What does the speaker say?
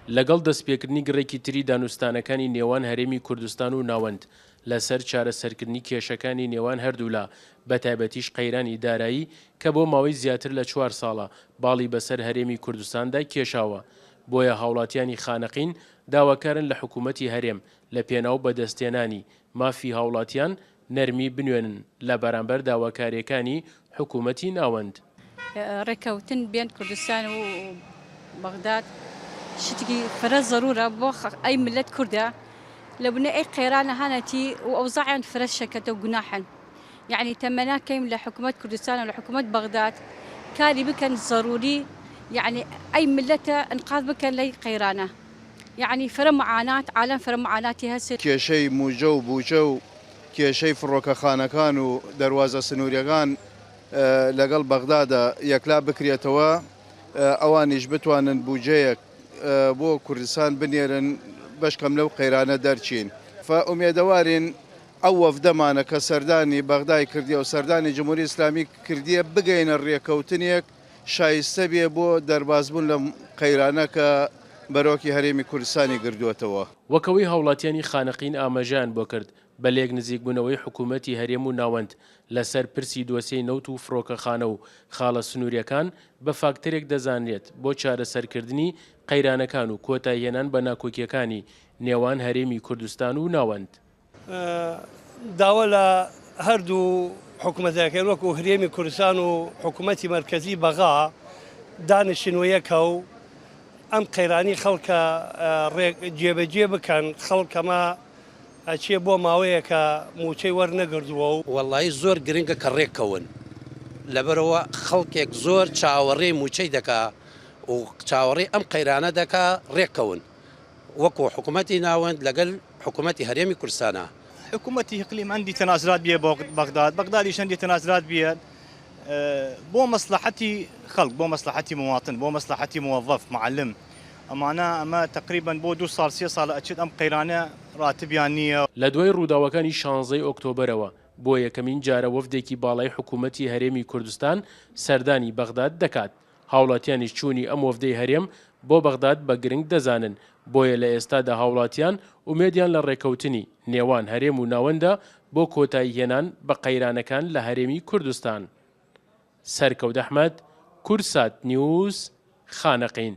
لەگەڵ دەستپێکردنی گڕێکی تری دانوستانەکانی نێوان هەرێمی کوردستان و ناوەند لەسەر چارەسەرکردنی کێشەکانی نێوان هەردوولا بەتایبەتیش قەیرانی دارایی کە بۆ ماوەی زیاتر لە چوار ساڵە باڵی بەسەر هەرێمی کوردستاندا کێشاوە بۆیە هاوڵاتیانی خانەقین داواکارن لە حکوومەتی هەرێم لە پێناو بەدەستهێنانی مافی هاوڵاتیان نەرمی بنوێنن لە بەرامبەر داواکارییەکانی حکوومەتی ناوەند. ڕێکەوتن بێن کوردستان و بەغداد شتێکی فرە زەرورە بۆ ئەی ملت کوردە لە بنێ ئەی قەیرانە هانەتی و ئەوزاعیان فرە شەکەتە و گوناحن یعنی تەمەنا کەیم لە حکومەت کوردستان و لە حکومەت بەغداد کاری بکەن زەروری یعنی ئەی ملەتە ئنقاذ بکەن لەی قەیرانە یعنی فرە معانات عالەم فرە معاناتی هەس. کێشەی موجە و بوجە و کێشەی فڕۆکەخانەکان و دەروازە سنووریەکان لەگەڵ بەغدادا یەکلا بکرێتەوە، ئەوانیش بتوانن بوجەیەک بۆ کوردستان بنێرن بەشکەم لەو قەیرانە دەرچین. ئومێدەوارین ئەو وەفدەمانە کە سەردانی بەغدای کردیە و سەردانی جمهوری ئیسلامی کردیە بگەینە رێکەوتنێک شایستە بێ بۆ دەربازبوون لەم قەیرانە کە بەرۆکی هەرێمی کوردستانی گردووەتەوە. وەک ئەوەی هاوڵاتیانی خانەقین ئاماژەیان بۆ کرد، بە لێک نزیکبوونەوەی حکوومەتی هەرێم و ناوەند لەسەر پرسی دۆسیەی نەوت و فڕۆکەخانە و خاڵە سنوورییەکان بە فاکتەرێک دەزانرێت بۆ چارەسەرکردنی قەیرانەکان و کۆتاییهێنان بە ناکۆکییەکانی نێوان هەرێمی کوردستان و ناوەند. داوا لە هەردوو حکومەتەکەین وەکو هەرێمی کوردستان و حکومەتی مەرکەزی بەغا دانیشن و یەکەو ئەم قەیرانی خەڵکە ڕێک جێبەجێ بکەن خەڵک ئەمە ئەچێ بۆ ماوەیەکە موچەی وەرنەگردووە و. وەڵایی زۆر گرنگە کە ڕێک کەون لەبەرئەوە خەڵکێک زۆر چاوەڕێی موچەی دەکا و چاوەڕێی ئەم قەیرانە دەکا ڕێک کەون. وەکو حکومەتی ناوەند لەگەل حکومەتی هەرێمی کوردستانا. حکومەتی اقلیم هەندی تەنازلات بیە بۆ بەغداد، بەغدادیش هەندی تەنازلات بیە بۆ مەسلەحەتی خەڵک، بۆ مەسلەحەتی مواطن، بۆ مەسلەحەتی موەزەف، معلم، ئەمانە ئەمە تەقریبەن بۆ دوو ساڵ سێ ساڵە ئەچێت ئەم قەیرانە ڕاتبیان نییە. لە دوای ڕووداوەکانی شانزەی ئۆکتۆبەرەوە بۆ یەکەمین جارە وەفدێکی باڵای حکوومەتی هەرێمی کوردستان سەردانی بەغداد دەکات. هاوڵاتیانیش چوونی ئەم وەفدەی هەرێم بۆ بەغداد بە گرنگ دەزانن، بۆیە لە ئێستادا هاوڵاتیان ئومێدیان لە ڕێکەوتنی نێوان هەرێم و ناوەندە بۆ کۆتاییهێنان بە قەیرانەکان لە هەرێمی کوردستان. سەرکەوت ئەحمەد، کوردسات نیوز، خانەقین.